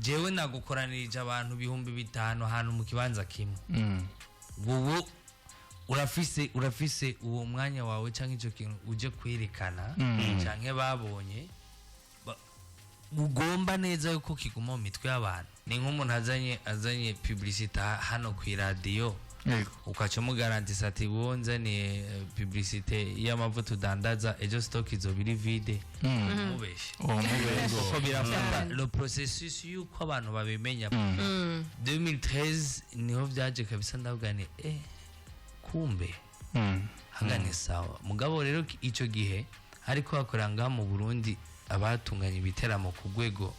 Jewe nagukoranirije abantu 5000 ahantu mu kibanza kimwe. Wowe urafise uwo mwanya wawe cyangwa icyo kintu uje kwerekana cyangwa babonye ugomba neza yuko kiguma mu mitwe y'abantu. Ni nk'umuntu azanye publicité hano ku iradiyo, ukaca umugarantisa ati: "Wowe nzaniye publicité y'amavuta udandaza, ejo stock izoba iri vide." Umubeshe. Uwo mubeshe. Kuko birafata le processus yuko abantu babimenya. 2013 niho byaje kabisa, ndavuga ni kumbe hanga ni sawa. Mugabo rero icyo gihe hariko hakorera ngaha mu Burundi abatunganya ibiteramo ku rwego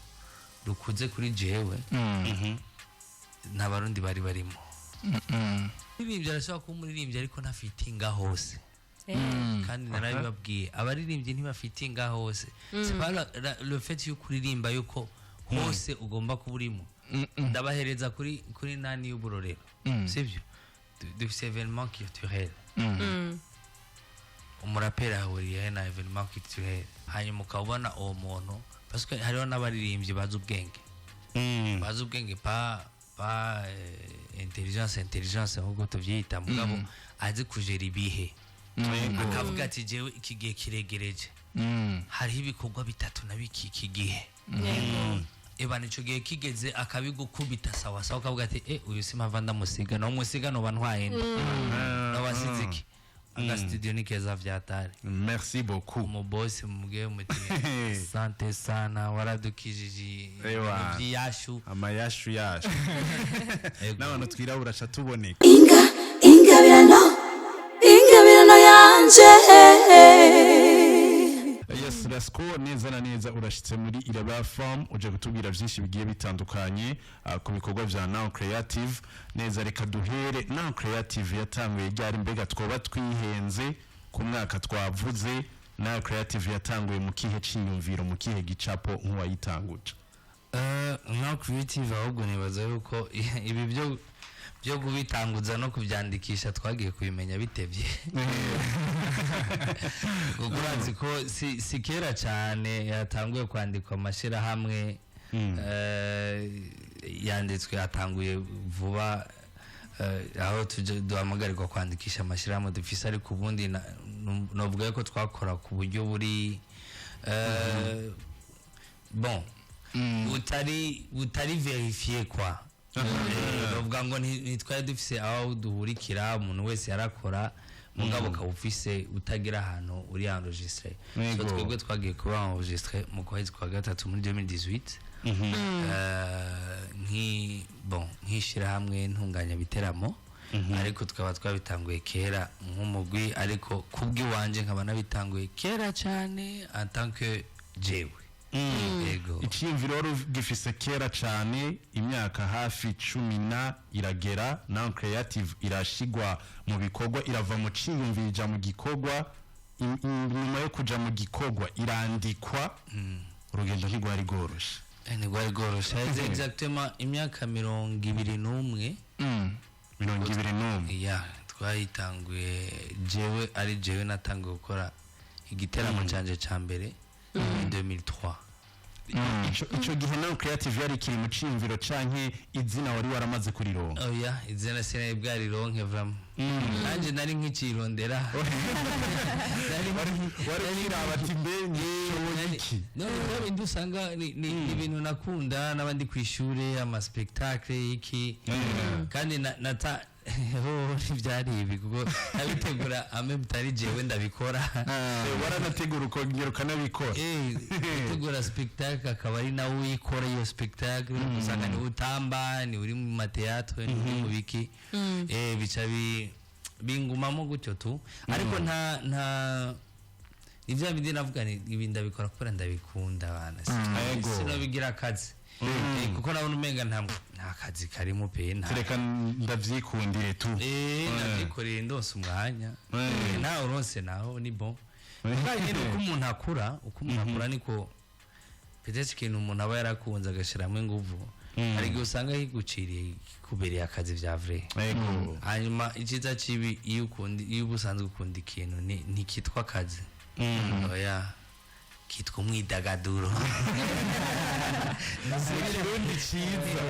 rukuze kuri jewe, nta Barundi bari barimo. Umuririmbyi arashobora kuba umuririmbyi ariko ntafitinga hose. Kandi narabibabwiye, abaririmbyi ntibafitinga hose. C'est pas le fait yuko uririmba yuko hose ugomba kuba urimo. Ndabahereza kuri nani y'uburorero, sibyo? Dufise événement culturel, umuraperi ahuriye na événement culturel, hanyuma ukabona uwo muntu, parce que hariho n'abaririmbyi bazi ubwenge, bazi ubwenge, pas intelligence nk'uko tuvyita, mugabo azi kujera ibihe, akavuga ati: "Jewe iki gihe kiregereje, hariho ibikorwa bitatu na biki iki gihe." Ebana, ico gihe kigeze akabigukubita sawa sawa, ukavuga ati: "Uyu simpava ndamusiga, no musiga noba ntwaye nde, noba size iki?" Aga studio ni keza vyatari. Merci beaucoup. Umubosi mubwiye muti: "Asante sana, waradukijije ibintu Ewa. vy'iyashu." Amayashu yashu. Ego. N'abantu twirabura ca tuboneka. Inga ingabirano, ingabirano yanje. Yes, Rasco, neza na neza urashitse muri Iraba Farm, uje kutubwira vyinshi bigiye bitandukanye ku bikorwa vya Now Creative. Neza, reka duhere: Now Creative yatanguye ryari? Mbega twoba twihenze ku mwaka twavuze? Now Creative yatanguye mu kihe ciyumviro, mu kihe gicapo, nk'uwayitanguje? Now Creative, ahubwo nibaza yuko ibi byo kubitanguza no kubyandikisha twagiye kubimenya bitevye, kuko urazi ko si kera cyane yatanguye kwandikwa amashyirahamwe. Yanditswe, yatanguye vuba, aho tuje duhamagarirwa kwandikisha amashyirahamwe dufise. Ariko ubundi novuga ko twakora ku buryo buri bon, butari vérifié quoi. Bavuga ngo ntitwari dufise aho duhurikira, umuntu wese yarakora, mugabo ukaba ufise utagira ahantu uri enregistré. So twebwe twagiye kuba enregistré mu kwezi kwa gatatu muri 2018, nki bon nk'ishirahamwe ntunganyabiteramo, ariko tukaba twabitanguye kera nk'umugwi, ariko kubw'iwanje nkaba nabitanguye kera cyane en tant que jewe. Yego. Iciyumviro wari ugifise kera cane, imyaka hafi 10 na iragera, Now Creative irashigwa mu bikorwa, irava mu ciyumviro ija mu gikorwa. Nyuma yo kuja mu gikorwa irandikwa. Urugendo ntirwari rworoshe. Ntirwari rworoshe. Haheze exactement imyaka 21. 21. Ya, twayitanguye jewe, ari jewe natanguye gukora igiteramo canje ca mbere muri 2003. Ico gihe Now Creative yari ikiri mu ciyumviro canke izina wari waramaze kurironka? Oya, izina sinari bwarironke vraiment, nanje nari nk'ikirondera. Wari ukiraba ati: "Mbe nshoboye iki?" None bya bindi usanga ni ibintu nakunda n'abandi ku ishure, ama spectacle iki, kandi nata ho ntibyari ibi, kuko nabitegura ame mutari jewe ndabikora. Waranategura ukongera ukanabikora. Gutegura spectacle akaba ari nawe uyikora iyo spectacle, usanga niwe utamba, ni uri mu ma théâtre, ni uri mu biki, bica bingumamo gutyo tu. Ariko nta ni bya bindi navuga ni ibi ndabikora kubera ndabikunda bana. Sinobigira akazi. Kuko nabona umenga nta kazi karimo pe, nta Reka ndavyikundire tu. Navyikoreye ndose umwanya. Nawe uronse naho ni bon. Kandi nyine uko umuntu akura niko peut-être ikintu umuntu aba yarakunze agashiramo inguvu, hari igihe usanga kiguciriye, kikubereye akazi vya vrai. Hanyuma icyiza kibi, iyo ukunda, iyo uba usanzwe ukunda ikintu, ntikitwa akazi, oya. Kitwa umwidagaduro. Ikirundi cyiza.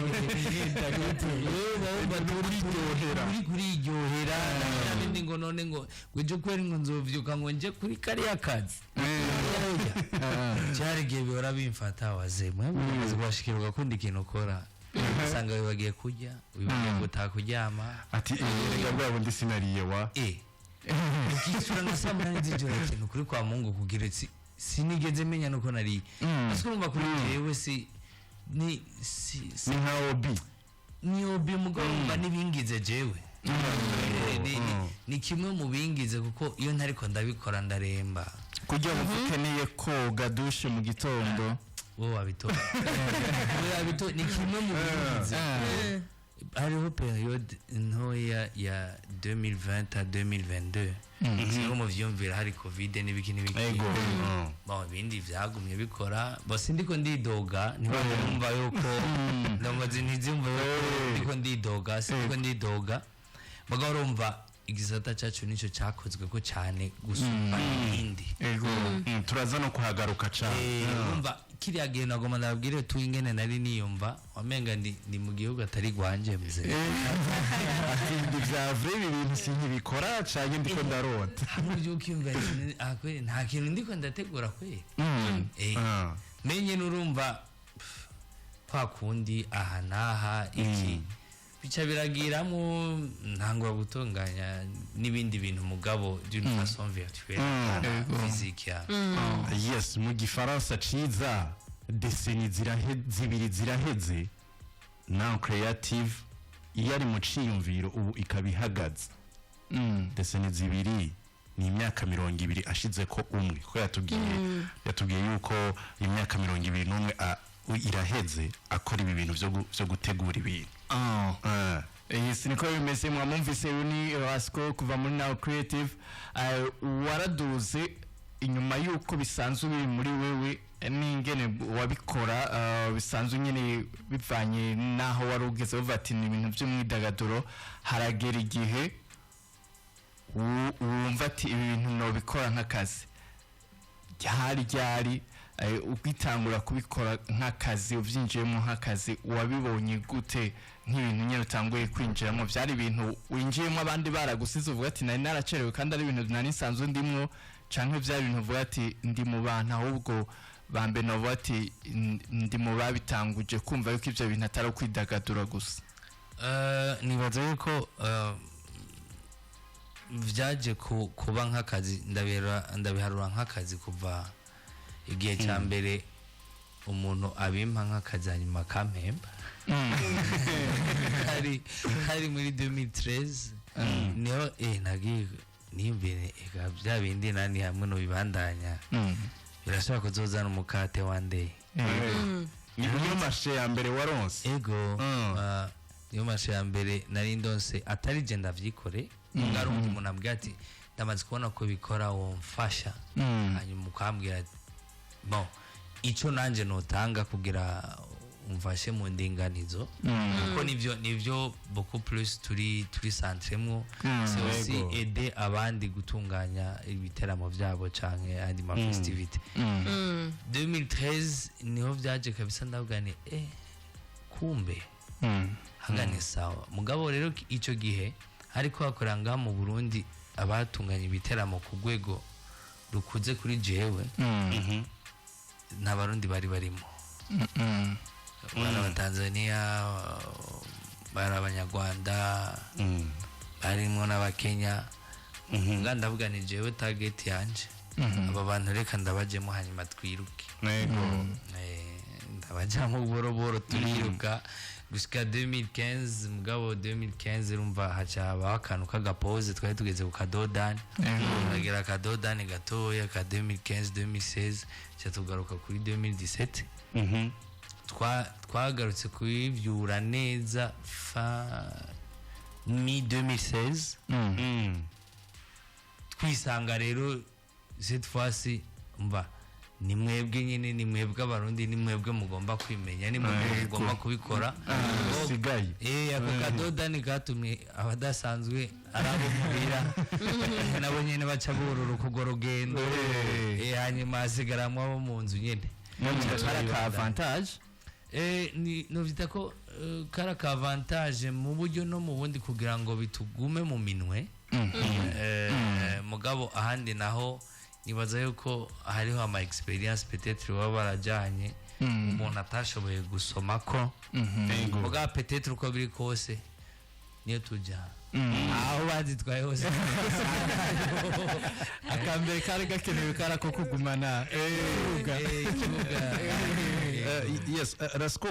Uriryohera, uri kuriryohera bindi ngo none ngo ejo kweri ngo nzovyuka ngo nje kuri kariya kazi. Cyari igihe bihora bimfata waze mwebwe kubashikira ugakunda ikintu ukora, usanga wibagiye kurya, wibagiye gutaha kuryama. Ati erega bwa bundi sinariye wa. Ukisura nka saa 8 z'ijoro, ikintu kuri kwa Mungu kugira sinigeze menya nuko nariye. Ese urumva kuri jewe si ni si Ni nka hobby. Ni hobby, mugabo mba n'ibingize jewe. Ni kimwe mu bingize, kuko iyo ntariko ndabikora ndaremba. Kugira ngo ukeneye koga douche mu gitondo. Wowe wabitora, wowe wabitora, ni kimwe mu bingize. Hariho période ntoya ya 2020 à 2022, sinko muvyumvira, hari Covid n'ibiki n'ibiki. Bon, ibindi vyagumye bikora bo, sindiko ndidoga, ntibumva yuko ndongozi ntizumva yuko ndiko ndidoga, sindiko ndidoga. Mugabo urumva igisata cacu nico cakozwe ko cyane gusumba ibindi. Ego. Turaza no kuhagaruka cyane. Urumva kiriya gihe nagomba ndababwire tu ingene nari niyumva, wamenga ndi mu gihugu atari gwanje mzee. Ati ndi vya vrai, ibi bintu sinkibikora canke ndiko ndarota? Hamwe ubyuka ukumva ah, kweli nta kintu ndiko ndategura kweli. Menye nurumva pff, kwa kundi aha n'aha iki bica biragiramo, ntangwa gutunganya n'ibindi bintu, mugabo d'une façon virtuelle, physique ya. Yes, mu gifaransa ciza, décennies zibiri ziraheze Now Creative iyo ari mu ciyumviro, ubu ikaba ihagaze. Décennies 2 ni imyaka 20 ashize ko umwe, kuko yatubwiye yuko imyaka 21 iraheze akora ibi bintu vyo gutegura ibintu. Yes, niko bimeze. Mwamumvise, uyu ni Rasco kuva muri Now Creative. Waraduze inyuma y'uko bisanzwe biri muri wewe, n'ingene wabikora, bisanzwe nyine bivanye n'aho wari ugeze, uvuga ati ni ibintu by'umwidagaduro. Haragera igihe wumva ati ibi bintu nobikora nk'akazi. Ryari ryari, ugitangura kubikora nk'akazi, ubyinjiyemo nk'akazi, wabibonye gute nk'ibintu nyine utanguye kwinjiramo? Byari ibintu winjiyemo abandi baragusize, uvuga ati nari naracerewe kandi ari ibintu nari nsanzwe ndimwo, canke byari ibintu uvuga ati ndi mu bantu ahubwo bambe novuga ati ndi mu babitanguje kumva yuko ibyo bintu atari ukwidagadura gusa? Nibaza yuko vyaje kuba nk'akazi, ndabiharura nk'akazi kuva igihe cya mbere umuntu abimpa nk'akazi hanyuma akampemba, hari muri 2013, niho nagiye niyumvire eka bya bindi nani hamwe n'ubibandanya birashobora kuzozana umukate one day. Niyo marché ya mbere waronse? Ego. Niyo marché ya mbere nari ndonse atari je ndavyikore, ngari umuntu ambwira ati ndamaze kubona ko bikora, womfasha, hanyuma ukambwira ati bon, ico nanje notanga kugira umfashe mu ndinganizo, kuko nivyo beaucoup plus turi centremwo, c'est aussi aider abandi gutunganya ibiteramo vyabo canke andi ma festivités. 2013 niho vyaje kabisa, ndavuga ni kumbe hagane sawa. Mugabo rero ico gihe hariko hakora ngaha mu Burundi abatunganya ibiteramo ku rwego rukuze kuri jewe, nta Barundi bari barimo, bari Abatanzania, bari Abanyarwanda, barimwo n'Abakenya. Nga ndavuga ni jewe target yanje aba bantu, reka ndabajemo hanyuma twiruke. Ndabajamo buhoro buhoro, turiruka gushika 2015. Mugabo 2015 urumva haca habaho akantu k'aga pause, twari tugeze ku kadodani, turagira akadodani gatoya ka 2015, 2016, ca tugaruka kuri 2017. Twagarutse kubivyura neza fa mi 2016, twisanga rero cette fois-ci mva Ni mwebwe nyine, ni mwebwe Abarundi, ni mwebwe mugomba kwimenya, ni mwebwe mugomba kubikora. Bisigaye. Ako kadodani katumye abadasanzwe ari abo muhira nabo nyene baca burura urwo rugendo. Hanyuma hasigaramwo abo mu nzu nyene. Kari ka avantage. Ni novyita ko kari aka avantage mu buryo no mu bundi, kugira ngo bitugume mu minwe. Mugabo ahandi naho nibaza yuko hariho ama expérience peut-être baba barajanye umuntu atashoboye gusoma ko. Mugabo peut-être uko biri kose niyo tuja aho bazitwaye hose. Akambere kari gakenewe kari ako kugumana ikibuga. Ikibuga. Yes, Rasco,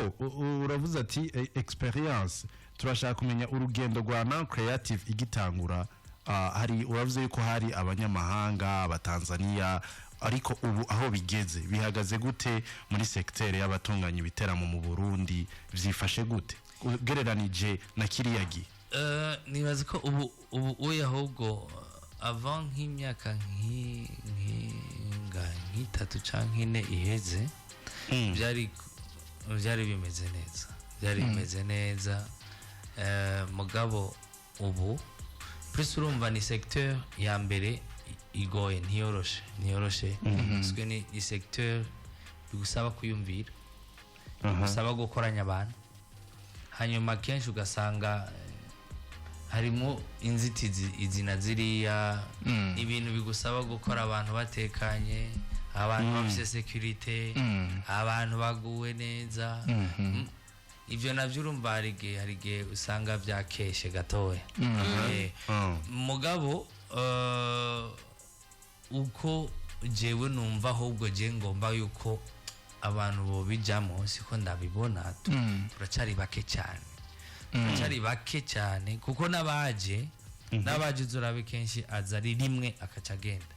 uravuze ati expérience, turashaka kumenya urugendo rwa Now Creative igitangura. Hari uravuze yuko hari abanyamahanga, abatanzania, ariko ubu aho bigeze bihagaze gute muri secteur y'abatunganya ibiteramo mu Burundi? Vyifashe gute ugereranije na kiriya gihe? Nibaza ko ubu uya ahubwo avant nk'imyaka nk'itatu canke 4 iheze byari bimeze neza, byari bimeze neza. Mugabo ubu plus urumva ni secteur ya mbere igoye, ntiyoroshe, ntiyoroshe, parce que ni secteur bigusaba kwiyumvira, bigusaba gukoranya abantu, hanyuma kenshi ugasanga harimo inzitizi izi na ziriya, ibintu bigusaba gukora abantu batekanye, abantu bafite sécurité, abantu baguwe neza. Ibyo nabyo urumva hari igihe usanga byakeshe gatoya. Mugabo uko jewe numva, ahubwo je ngomba yuko abantu bobijamo, siko ndabibona. Turacari bake cyane, turacari bake cyane, kuko n'abaje uzurabe kenshi aza ari rimwe akaca agenda.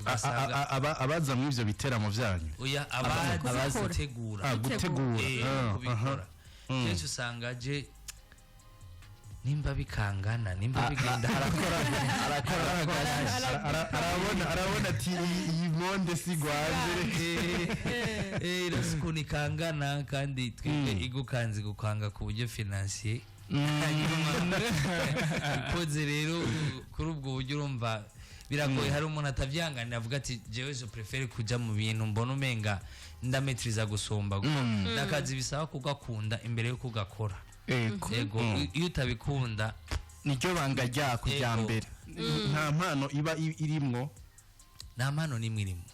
Ugasanga Abaza muri ivyo biteramo vyanyu? Oya, abaza gutegura. Ah, gutegura. Kubikora kenshi usanga aje nimba bikangana, nimba bigenda. Arabona ati iyi monde si gwanje. Irasi ukuntu ikangana, kandi twebwe igukanze gukanga ku buryo financier. Hanyuma ikoze rero kuri ubwo buryo, urumva biragoye. Hari umuntu atavyanganira, avuga ati jewe je préfère kuja mu bintu mbona umenga ndametriza gusumba, kuko n'akazi bisaba kugakunda imbere yo kugakora. Ego, iyo utabikunda Niryo banga ryako rya mbere. Nta mpano iba irimwo? Nta mpano n'imwe irimo,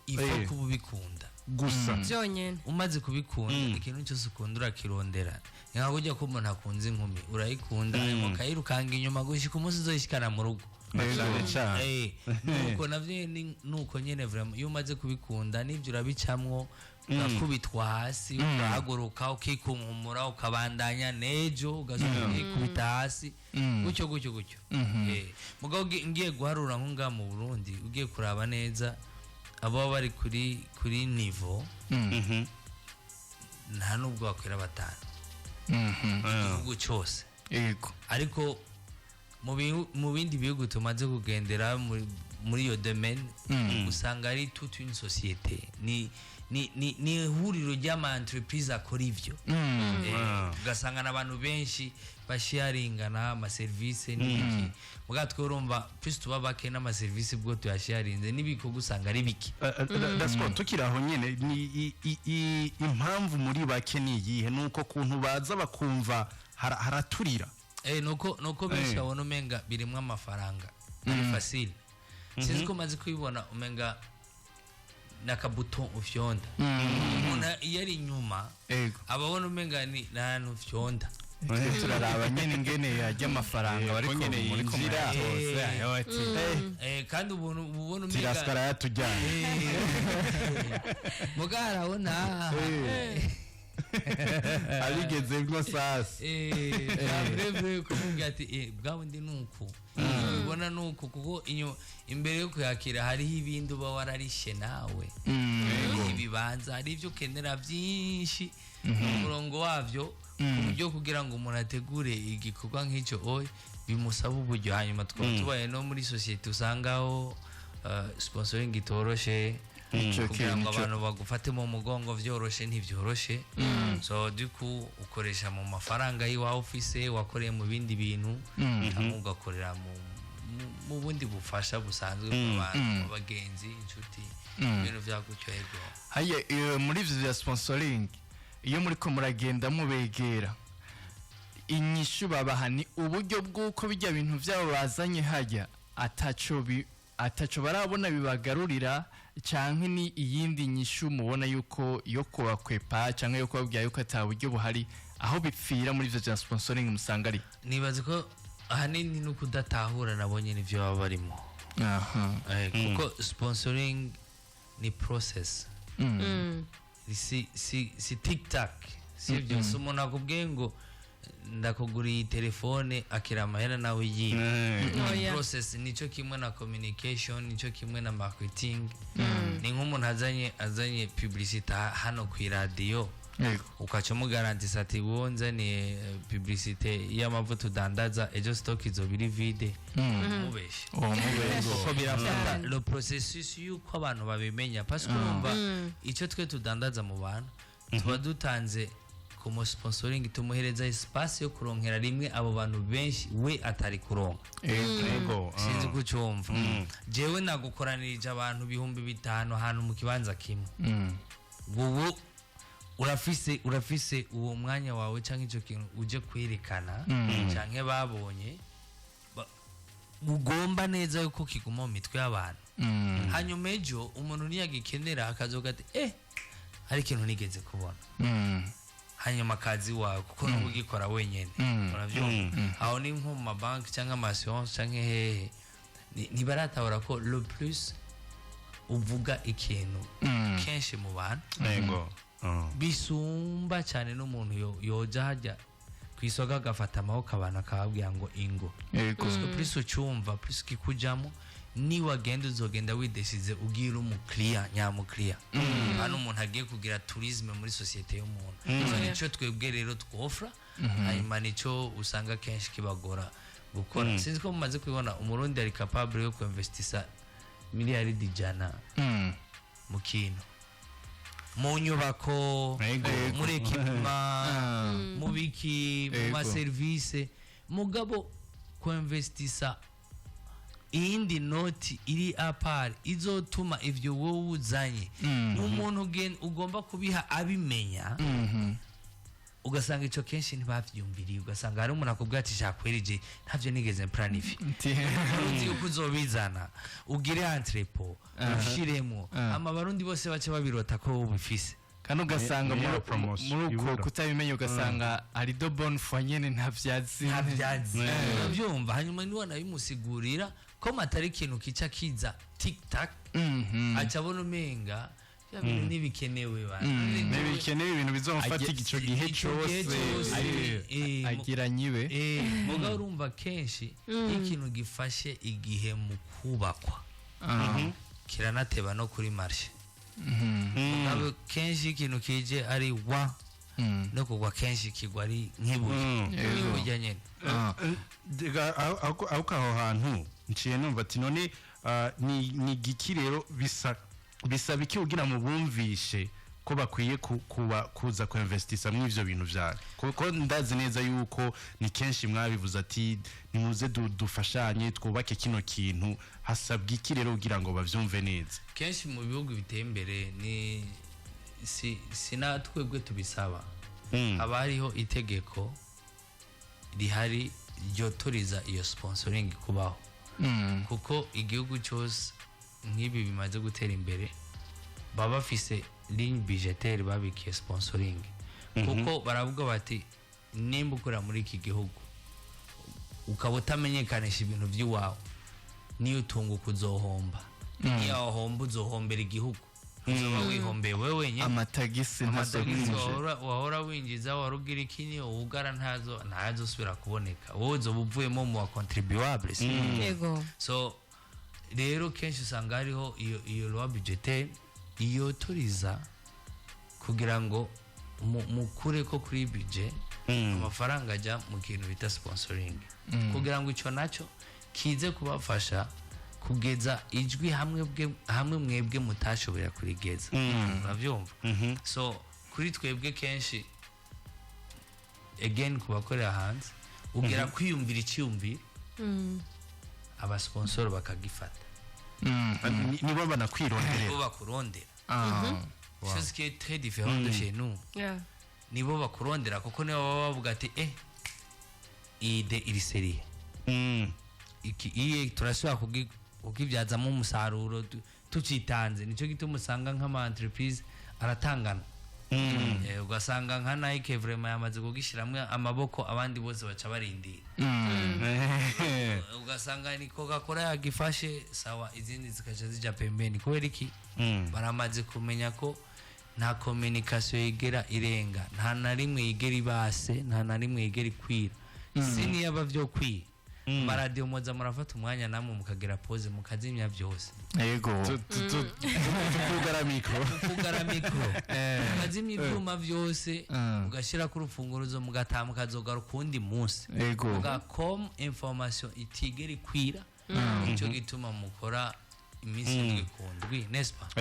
ifo kuba ubikunda gusa. Byonyine. Umaze kubikunda, ikintu cyose ukunda urakirondera. Ni nka kurya ko umuntu akunze inkumi, urayikunda, hanyuma ukayirukanga inyuma gushika umunsi uzoyishikana mu rugo. Cyane cyane. Nuko navyo nuko nyene vraiment, iyo umaze kubikunda n'ibyo urabicamwo, ugakubitwa hasi, ugahaguruka, ukikunkumura, ukabandanya, n'ejo ugasubira ukikubita hasi, gutyo gutyo gutyo. Mugabo ngiye guharura nko ngaha mu Burundi, ugiye kuraba neza abo bari kuri niveau, nta nubwo bakwira batanu igihugu cyose. Ariko mu bindi bihugu tumaze kugendera muri iyo domaine, usanga ari toute une société, ni ihuriro ry'ama entreprise akora ivyo. Ugasanga n'abantu benshi basharingana amaserivisi n'ibiki. Muga twe urumva plus tuba bake, n'amaserivisi bwo tuyasharinze n'ibikorwa usanga ari bike. Dasco, tukiri aho nyene, ni impamvu muri bake ni iyihe? Nuko kuntu baza bakumva haraturira. Nuko benshi babona umenga birimwo amafaranga, ari facile. Sinzi ko umaze kubibona, umenga n'akabuto ufyonda. Umuntu iyo ari inyuma ababona umenga ni ahantu ufyonda. Twe turaraba nyene ingene yarya amafaranga bariko ko nyene muriko yinjira. murayatoza, ayo ati Kandi ubuntu ubona umenga Tiraskara yatujyanye. Muga arabona Abigezemwo sasa. Breve kumubwira ati bwa bundi nuku ubona nuku, kuko imbere yo kuyakira hariho ibindi uba wararishe nawe. Hariho ibibanza, hari ibyo ukenera byinshi, umurongo wabyo, ku buryo kugira ngo umuntu ategure igikorwa nk'icyo oye bimusaba uburyo. Hanyuma tukaba tubaye no muri sosiyete usangaho sponsoring itoroshe. Ico Kugira ngo kintu abantu bagufate mu mugongo vyoroshe, ntivyoroshe. So du coup ukoresha mu mafaranga y'iwawe ufise, wakoreye mu bindi bintu, cyangwa ugakorera mu bundi bufasha busanzwe bw'abantu, abagenzi, inshuti, ibintu vya gutyo, yego. Haye muri ivyo vya sponsoring, iyo muriko muragenda mubegera, inyishu babaha ni uburyo bw'uko bijya bintu vyabo bazanye hajya ataco barabona bibagarurira, canke ni iyindi nyishu mubona yuko yo kubakwepa canke yo kubabwira yuko ata buryo buhari? Aho bipfira muri ivyo vya sponsoring musanga ari? Nibaza ko ahanini no kudatahura nabo nyene ivyo baba barimo. Kuko sponsoring ni process, si tic tac, sibyo? Si umuntu akubwiye ngo ndakuguriye iyi telefone, akira amahera nawe yiwe. Ni Oya. process. Nico kimwe na communication, nico kimwe na marketing. Ni nk'umuntu azanye publicité hano ku iradiyo, ukaca umugarantisa ati: "Wowe nzaniye publicité y'amavuta udandaza, ejo stock izoba iri vide." Mubeshe. Uwo mubeshe. Kuko birafata le processus y'uko abantu babimenya, parce que urumva icyo twe tudandaza mu bantu, tuba dutanze ku mu sponsoring, tumuhereza espace yo kuronkera rimwe abo bantu benshi we atari kuronka. Sinzi ko ucyumva. Jewe nagukoranirije abantu 5000 ahantu mu kibanza kimwe, wowe urafise uwo mwanya wawe cyangwa icyo kintu uje kwerekana cyangwa babonye ugomba neza yuko kiguma mu mitwe y'abantu. Hanyuma ejo umuntu niyagikenera akazoga ati: "Eh, hari ikintu nigeze kubona." Hanyuma akazi wawe, kuko nuba ugikora wenyine, urabyumva. Aho ni nko mu mabanki cyangwa ama assurance cyangwa hehe, ntibaratahura ko le plus uvuga ikintu kenshi mu bantu, bisumba cyane n'umuntu yoja hajya ku isoko agafata amaboko abantu akababwira ngo ingo. Parce que plus ucyumva, plus kikujamo, niwagenda uzogenda widesize ugira umukiriya nyamukiriya. Hano umuntu agiye kugira tourisme muri société y'umuntu. So nico twebwe rero twofra. Hanyuma nico usanga kenshi kibagora gukora. Sinzi ko mumaze kubibona, Umurundi ari capable yo kuinvestisa miliyaridi 100 mu kintu, mu nyubako, muri équipement, mu biki, mu maserivisi, mugabo kuinvestisa iyindi noti iri à part izotuma ivyo wowe uzanye n'umuntu ugomba kubiha abimenya, ugasanga ico kenshi ntibavyumviriye. Ugasanga hari umuntu akubwira ati: "Shakwerije ntavyo nigeze planifié." Uzi yuko uzobizana, ugire entrepôt, ushiremo ama Barundi bose bace babirota ko wowe ubifise. Kandi ugasanga Ni ya promotion muri uko ibura. kutabimenya, ugasanga ari de bonne foi nyene, ntavyazi. Ntabyazi, urabyumva. Hanyuma niba nabimusigurira ko atari ikintu kica kiza tic tac, aca abona umenga bya bintu ntibikenewe ba. Ntibikenewe ibintu bizomufata ico gihe Ico gihe cose. cose. Agira nyibe. Mugabo urumva kenshi iyo ikintu gifashe igihe mu kubakwa, kiranateba no kuri marché. Mugabo kenshi ikintu kije ari wa no kugwa, kenshi kigwa ari nk'ibuye, nk'iburya nyene. Rega, aho hantu nciye numva ati none ni giki rero bisaba iki kugira mu bumvishe ko bakwiye kuba kuza kuinvestisa muri ivyo bintu vyawe? Kuko ndazi neza yuko ni kenshi mwabivuze ati: "Nimuze dufashanye twubake kino kintu." Hasabwa iki rero kugira ngo bavyumve neza? Kenshi mu bihugu biteye imbere ni si natwebwe tubisaba, haba hariho itegeko rihari ryotoriza iyo sponsoring kubaho, kuko igihugu cyose nk'ibi bimaze gutera imbere baba bafise ligne budgétaire babikiye sponsoring, kuko baravuga bati: "Nimba ukorera muri iki gihugu ukaba utamenyekanisha ibintu by'iwawe, niyo utunguka uzohomba, niyo wahomba uzohombera igihugu, uzoba wihombeye wewe wenyine." Amatagisi. Amatagisi ntazokwinjira. Wahora winjiza, wahora ugira iki, niyo wugara ntazosubira kuboneka, wowe uzoba uvuyemo mu ba contribuable, si? Yego. So rero kenshi usanga hariho iyo loi budgétaire iyotoriza kugira ngo mukure ko kuri budget amafaranga ajya mu kintu bita sponsoring, kugira ngo icyo nacyo kize kubafasha. Kugeza ijwi hamwe bwe hamwe mwebwe mutashoboye kurigeza, urabyumva? So kuri twebwe kenshi, again, ku bakorera hanze, ugera kwiyumvira icyiyumviro, abasponsor bakagifata. Nibo banakwironderera. Nibo bakurondera, chose qui est très différente de chez nous. Nibo bakurondera kuko nibo baba bavuga ati: "Eh, idée iri sérieux, iki iye turashobora kukibyazamo umusaruro tucitanze." Nicyo gituma usanga nk'ama entreprise aratangana. Ugasanga nka Nike vraiment yamaze kugishyiramo amaboko, abandi bose baca barindira. Ugasanga ni Coca Cola yagifashe, sawa, izindi zikaca zija pembeni. Kubera iki? Baramaze kumenya ko nta communication yigera irenga, nta na rimwe yigera ibase, nta na rimwe yigera ikwira. Si niyaba vyo kwira, amaradiyo muza murafata umwanya namwe mukagira pause, mukazimya byose. Tukugara micro. Kugara micro, mukazimya ibyuma byose, mugashyirako urufunguruzo, mugataha, mukazogaruka ukundi munsi. Muga comme information itigera ikwira, nicyo gituma mukora iminsi 7 ku ndwi, n'est-ce pas?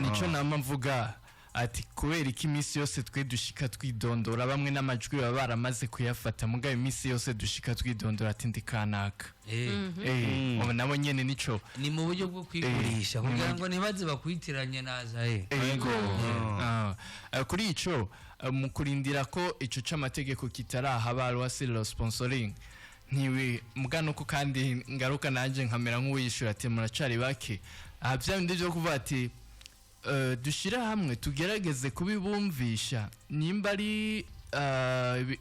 Nico nama mvuga ati kubera ko iminsi yose twe dushika twidondora, bamwe n'amajwi baba baramaze kuyafata, mugabo iminsi yose dushika twidondora ati ndi kanaka. Ubu nabo nyene nico. Ni mu buryo bwo kwigurisha kugira ngo ntibaze bakwitiranye naza. Ego. Kuri ico, mu kurindira ko ico c'amategeko kitarahaba, loi sur le sponsoring, ntiwe mugano ko kandi ngaruka nanje nkamera nk'uwiyishura ati muracari bake aha, bya bindi byo kuvuga ati dushira hamwe tugerageze kubibumvisha, nimba ari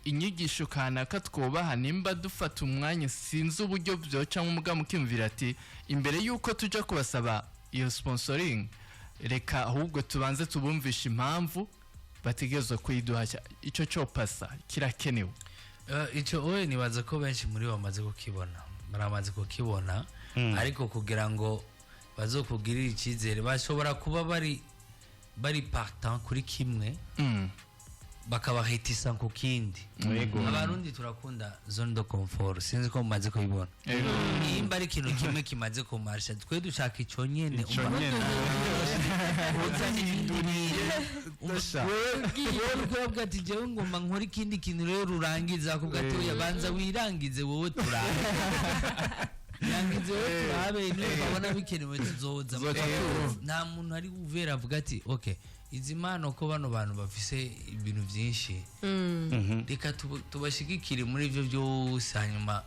inyigisho kanaka twubaha, nimba dufata umwanya, sinzi uburyo byoca nk'umuga, mukiyumvira ati imbere y'uko tuja kubasaba iyo sponsoring, reka ahubwo tubanze tubumvishe impamvu bategerezwa kuyiduha. Ico copasa kirakenewe. Ico oye, nibaza ko benshi muri bo bamaze kukibona, baramaze kukibona, ariko kugira ngo bazokugirire icyizere, bashobora kuba bari partant kuri kimwe, bakabahitisa ku kindi. Abarundi turakunda zone de confort, sinzi ko mumaze kubibona. Nimba ari ikintu kimwe kimaze kumarsha, twe dushaka ico nyene. Ico Umva, nyene. Uzana ibindi bintu. Dasha. Wewe uriko uravuga ati jewe ngomba nkora ikindi kintu, rero rurangiza akubwira ati: "Oya, banza wirangize wowe, turabe, rangize wowe, turabe, niba babona bikenewe tuzoza." Tuzoca tuza. Nta muntu ari uvera avuga ati: "Okay, izi mpano ko bano bantu bafise ibintu byinshi, reka tubashigikire muri ivyo byose, hanyuma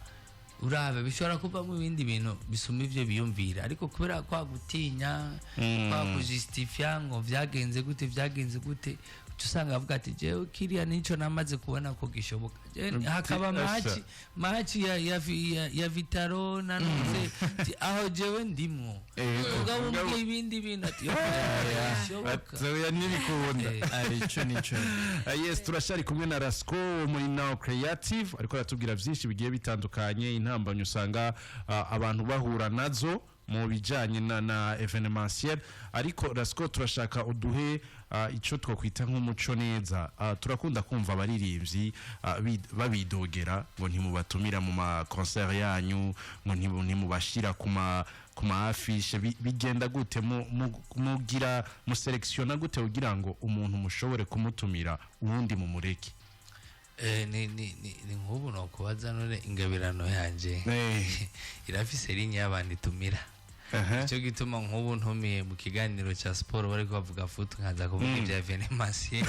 urabe bishobora kuvamo ibindi bintu bisumba ivyo biyumvira." Ariko kubera kwa gutinya, kwa kujustifia ngo vyagenze gute, vyagenze gute, uca usanga avuga ati: "Jewe kiriya nico namaze kubona ko gishoboka." Jewe hakaba Asha. Match ya Vital'O nanone aho jewe ndimwo, mugabo umbwiye ibindi bintu ati: "Oh, bishoboka." Oya, ntibikunda. Ico nico. Yes, turashari kumwe na Rasco wo muri Now Creative, ariko aratubwira byinshi bigiye bitandukanye, intambamyi usanga abantu bahura nazo mu bijanye na événementiel. Ariko Rasco, turashaka uduhe ico twakwita nk'umuco neza. Turakunda kumva abaririmbyi babidogera ngo ntimubatumira mu ma concert yanyu, ngo ntimubashira ku ma affiche. Bigenda gute? Mugira muselectiona gute kugira ngo umuntu mushobore kumutumira, uwundi mumureke? Ni nk'ubu nokubaza none ingabirano yanje irafise ligne y'abantu itumira. Icyo gituma nk'ubu ntumiye mu kiganiro cya siporo, bari bavuga foot, nkaza kuvuga ibya événementiel.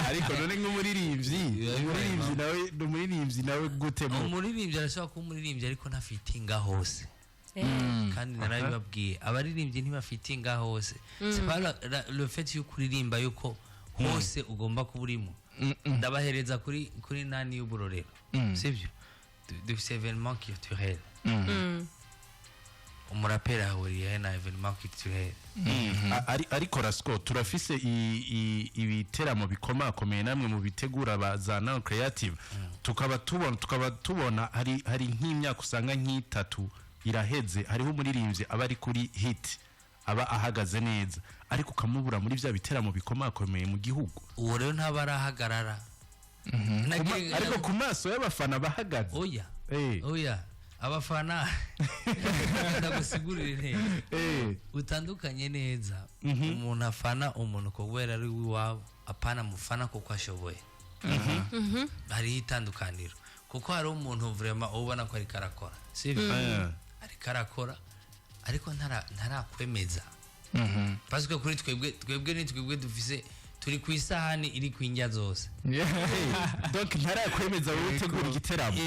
Ariko none nk'umuririmbyi, umuririmbyi nawe ni umuririmbyi nawe gute mu Umuririmbyi arashobora kuba umuririmbyi ariko ntafitinga hose. Kandi narabibabwiye, abaririmbyi ntibafitinga hose. C'est pas le fait yuko uririmba yuko hose ugomba kuba urimo. Ndabahereza kuri nani y'uburorero, sibyo? Dufise événement culturel, umuraperi ahuriye na événement culturel? Ariko Rasco, turafise ibiteramo bikomakomeye namwe mu bitegura ba za Now Creative, tukaba tubona hari nk'imyaka usanga nk'itatu iraheze, hariho umuririmbyi aba ari kuri hit, aba ahagaze neza, ariko ukamubura muri bya biteramo bikomakomeye mu gihugu. Uwo rero ntaba arahagarara. Ariko ku maso y'abafana bahagaze. Oya. Oya. Abafana, ndagusigurire neza, utandukanye neza umuntu afana umuntu kubera ari uw'iwabo, apana mufana kuko ashoboye. Hariho itandukaniro, kuko hari umuntu vraiment uba ubona ko ariko arakora, sibyo? Ariko arakora, ariko ntarakwemeza, parce que kuri twebwe ni twebwe dufise, turi ku isahani iri ku indya zose. Donc ntarakwemeza wowe utegura igiteramo.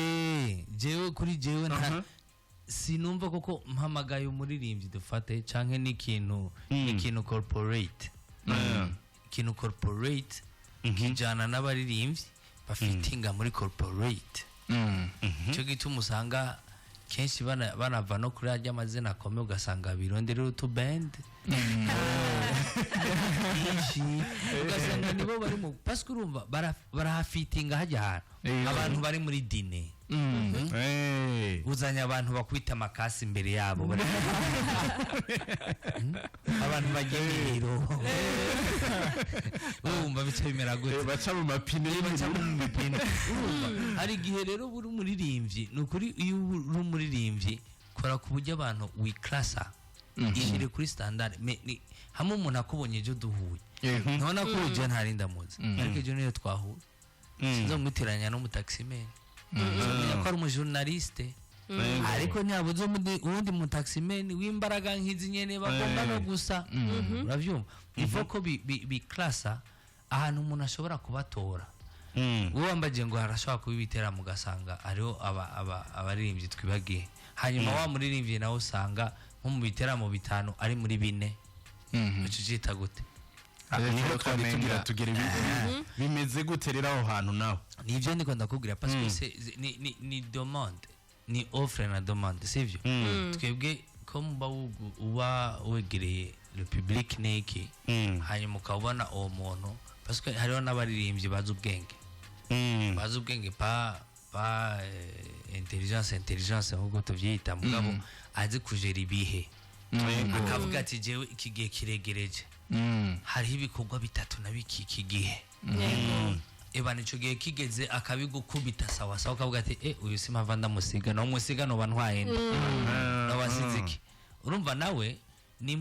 Jewe, kuri jewe nta sinumva koko mpamagaye umuririmbyi dufate, canke n'ikintu corporate, ikintu corporate kijana n'abaririmbyi bafitinga muri corporate. Icyo gituma usanga kenshi banava no kuri arya amazina akomeye, ugasanga birondera utuband byinshi, ugasanga nibo bari mu, parce que urumva barahafitinga hajya ahantu abantu bari muri dîner. Uzanye abantu bakubita amakasi imbere yabo abantu bagiye imiriro, wowe wumva bica bimera gute? Baca mu mapine. Baca mu mipine. Urumva hari igihe rero uri umuririmbyi, ni ukuri, iyo uri umuririmbyi kora ku buryo abantu wiklasa, ishyire kuri standard. Hamwe umuntu akubonye ejo duhuye, ntubona ko urugero ntari ndamuzi, ariko ejo niyo twahuye sinzomwitiranya n'umutaximene, nzomenya ko ari umujournaliste, ariko ntiyabuze uwundi mutaximene w'imbaraga nk'izi nyene bagomba no gusa. Uravyumva, ivo ko biklasa ahantu umuntu ashobora kubatora. Wowe wambagiye ngo harashobora kuba ibiteramo, ugasanga hariho abaririmbyi twibagiye, hanyuma wa muririmbyi nawe usanga nko mu biteramo bitanu ari muri bine. Uca ucita gute? Niho twari tugira tugere bimeze gute rero aho hantu nawe? Nibyo ndiko ndakubwira, parce que ni demande, ni offre na demande, sivyo? Twebwe ko muba uba wegereye le public niki, hanyuma ukabona uwo muntu, parce que hariho n'abaririmbyi bazi ubwenge, bazi ubwenge, pa intelligence nk'uko tuvyita, mugabo azi kujera ibihe, akavuga ati: "Jewe iki gihe kiregereje, hariho ibikorwa bitatu na biki iki gihe." Eba nico gihe kigeze akabigukubita sawa sawa, ukavuga ati: "Eh, uyu simpava ndamusiga, no musiga noba ntwaye nde, noba size iki?" Urumva nawe ni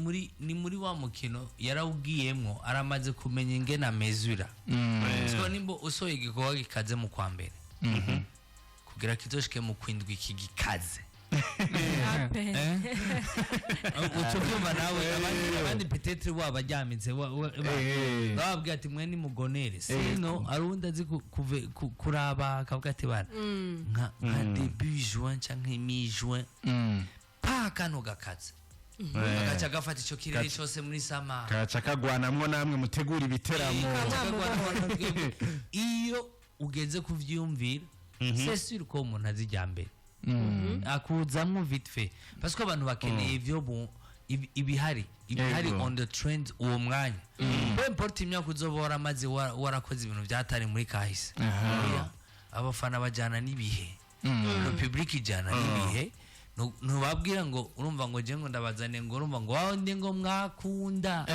muri wa mukino yarawugiyemwo, aramaze kumenya ingene amezura. So nimba usohoye igikorwa gikaze mu kwa mbere kugira kizoshike mu kwindwi, iki gikaze, uca ubyumva nawe. Abandi peut-être wabajyamitse, bababwira ati: "Mwe nimugonere." Sino hari uwundi azi kuraba akavuga ati: "Bana, nka début juin canke mi juin pa kano gakaze," agaca gafata ico kirere cose muri sama. Kaca kagwanamwo namwe mutegura ibiteramo. Iyo ugeze kuvyiyumvira, c'est sûr ko umuntu azi ijya mbere akuzamwo vite fait, parce que abantu bakeneye ivyo ibihari on the trend uwo mwanya, peu importe imyaka uzoba waramaze warakoze ibintu byatari muri kahise. Oya, abafana bajyana n'ibihe, le public ijyana n'ibihe. Ntubabwira ngo urumva ngo je ngo ndabazane ngo urumva ngo wawe ndi ngo mwakunda.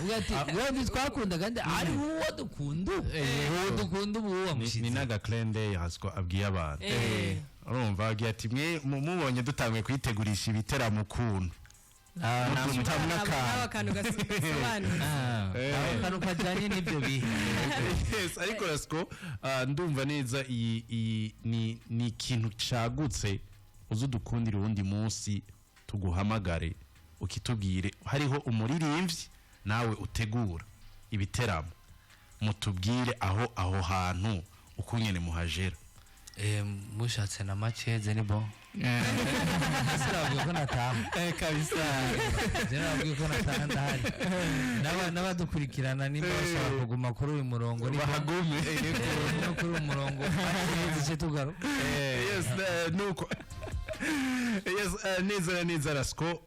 Uvuga ati: "Wewe twakunda kandi ari uwo dukunda ubu, uwo dukunda ubu." Ni Wamushyitsi n'agaklende hasiko abwiye abantu. Urumva abwiye ati: "Mwe mubonye dutanguye kuyitegurisha ibiteramo ukuntu mutamwe nawe akantu." Akantu gasobanutse. Akantu kajyanye n'ibyo bihe. Yes, ariko Rasco, ndumva neza iyi ni ikintu cagutse. Uze udukundire uwundi munsi tuguhamagare, ukitubwire. Hariho umuririmbyi nawe utegura ibiteramo, mutubwire aho hantu ukungene muhajera. Mushatse na maceze ni bon. Ese nababwiye ko nataha? Kabisa. Je nababwiye ko nataha, ndahari. N'abadukurikirana nimba bashobora kuguma kuri uyu murongo ni bon. Bahagume. No kuri uyu murongo maceze ce tugaruka. Yes, nuko yes, neza na neza Rasco,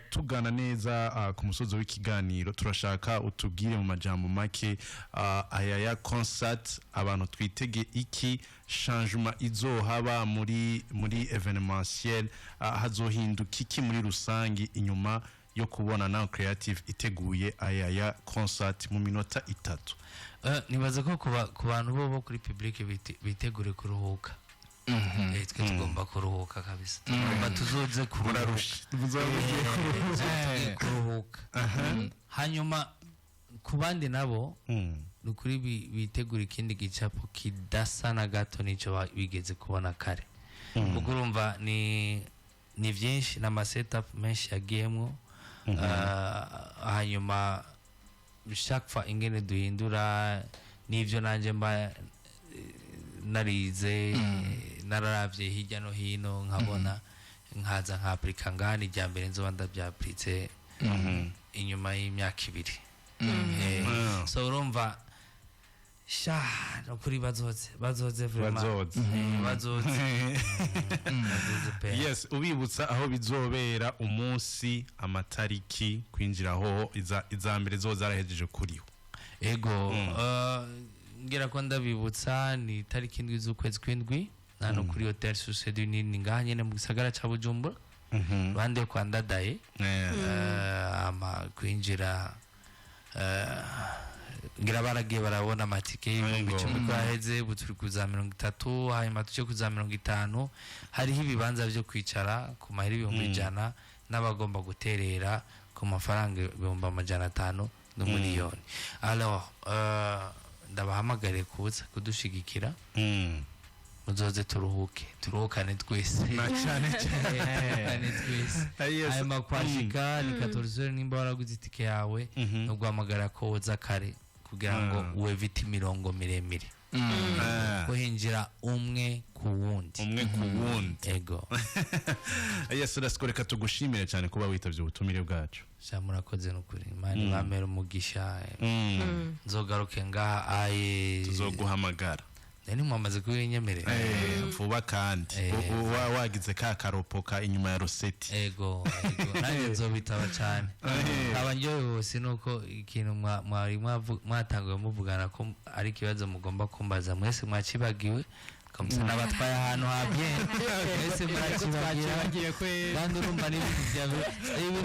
tugana neza ku musozo w'ikiganiro, turashaka utubwire mu majambo make, aya ya concert abantu twitege iki? Changement izohaba muri événementiel, hazohinduka iki muri rusangi inyuma yo kubona Now Creative iteguye aya ya concert, mu minota 3? Nibaza ko ku bantu bo kuri public bitegure kuruhuka. Twe tugomba kuruhuka kabisa, tugomba tuzoze kuruhuka. Murarusha, muzoba mugiye kuruhuka. Tugiye kuruhuka. Hanyuma ku bandi nabo, ni ukuri bitegura ikindi gicapo kidasa na gato n'icyo bigeze kubona kare, kuko urumva ni byinshi, ni ama setup menshi yagiyemwo. Hanyuma chaque fois ingene duhindura n'ibyo nanjye mba narize, nararavye hirya no hino, nkabona nkaza nkapurika ngaha. Ni irya mbere nzoba ndabyapuritse inyuma y'imyaka 2. So urumva sha, nukuri bazoze, bazoze vraiment. Bazoze. Bazoze, bazoze pe. Yes, ubibutsa aho bizobera, umunsi, amatariki, kwinjira aho, iza mbere zo zarahejeje kuriho. Ego, ngira ko ndabibutsa, ni tariki 7 z'ukwezi kw'indwi, hano kuri Hotel Source du Nil, ni ngaha nyene mu gisagara ca Bujumbura, ruhande yo kwa Ndadaye. Ama kwinjira, ngira baragiye barabona amatike y'ibihumbi 10 ko yaheze, ubu turi kuza 30, hanyuma tuje kuza 50. Hariho ibibanza byo kwicara ku mahera 100,000, n'abagomba guterera ku mafaranga 500,000 n'umuriyoni. Alors ndabahamagariye kuza kudushigikira, muzoze turuhuke, turuhukane twese. Na cyane cyane. Turuhukane twese. Hanyuma kwashika ni 14, nimba waraguze itike yawe, no guhamagara ko woza kare kugira ngo wevite imirongo miremire, ko hinjira umwe ku wundi. Umwe ku wundi. Ego. Yes, Rasco, reka tugushimire cyane kuba witabye ubutumire bwacu. Sha, murakoze nukuri, Imana ibamere umugisha. Nzogaruke ngaha aye. Tuzoguhamagara. Nari mwamaze kubinyemerera. Vuba kandi. Wagize ka karopoka inyuma ya roseti. Ego, nanjye nzobitaba cyane. Nkaba ndyohewe hose nuko ikintu mwari mwatanguye muvugana ko ari ikibazo mugomba kumbaza, mwese mwacibagiwe kamusa n'abatwaye ahantu ha bien, mwese muracibagira. Twacibagiye kwe. Kandi urumva n'ibintu byawe, ibintu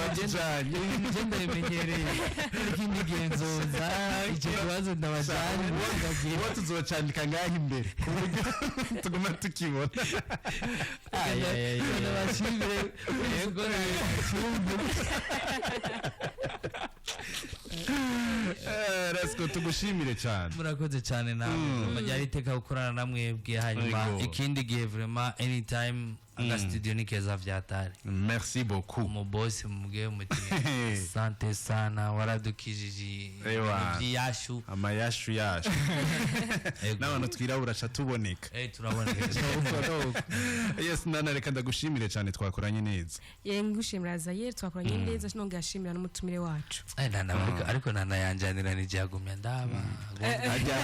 bye ndabimenyereye, ikindi gihe nzoza icyo kibazo ndabajyane mwacibagiye. Uwo tuzocandika ngaho imbere ku buryo tuguma tukibona. Ay, ay, ay, ay. Ndabashimire. Yego. Rasco, tugushimire cyane. Murakoze cyane nawe, ryari iteka gukorana na mwebwe. Hanyuma ikindi gihe vraiment, anytime, aga studio ni keza vyatari. Merci beaucoup. Umubosi mubwiye muti sante sana, waradukijije Ewa. ibintu vy'iyashu. Amayashu yashu. Ego. N'abantu twirabura ca tuboneka. Turaboneka. Yes, nana, reka ndagushimire cyane, twakoranye neza. Ye, ngushimira Zayeri, twakoranye neza, nongera ashimira n'umutumire wacu. Nana, ariko nana yanjanira nijagumya ndaba. Ajya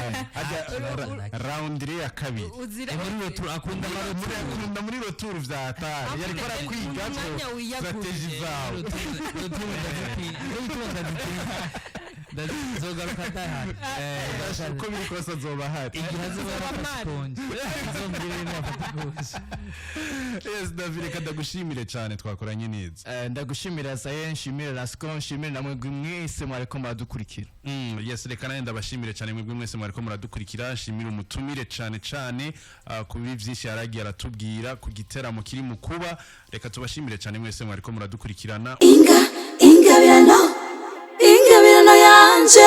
round ya kabiri. Uzira. Muri retour akunda muri akunda muri retour vya atari yariko arakwiga Umwanya ko wiyagura. strategy zawe. Nzogaruka ndahari. Uko biri kose azoba ahari. Igihe azoba yarafashe ikonje nzombwire nafata ikonje. Yes, David, reka ndagushimire cyane, twakoranye neza. Ndagushimira Zaye, nshimire Rasco, nshimire namwe mwese mwariko muradukurikira. Yes, reka nawe ndabashimire cyane mwebwe mwese mwariko muradukurikira, nshimire umutumire cyane cyane ku bibi byinshi yaragiye aratubwira ku giteramo kiri mu kuba. Reka tubashimire cyane mwese mwariko muradukurikirana. Ingabirano, ingabirano yanje.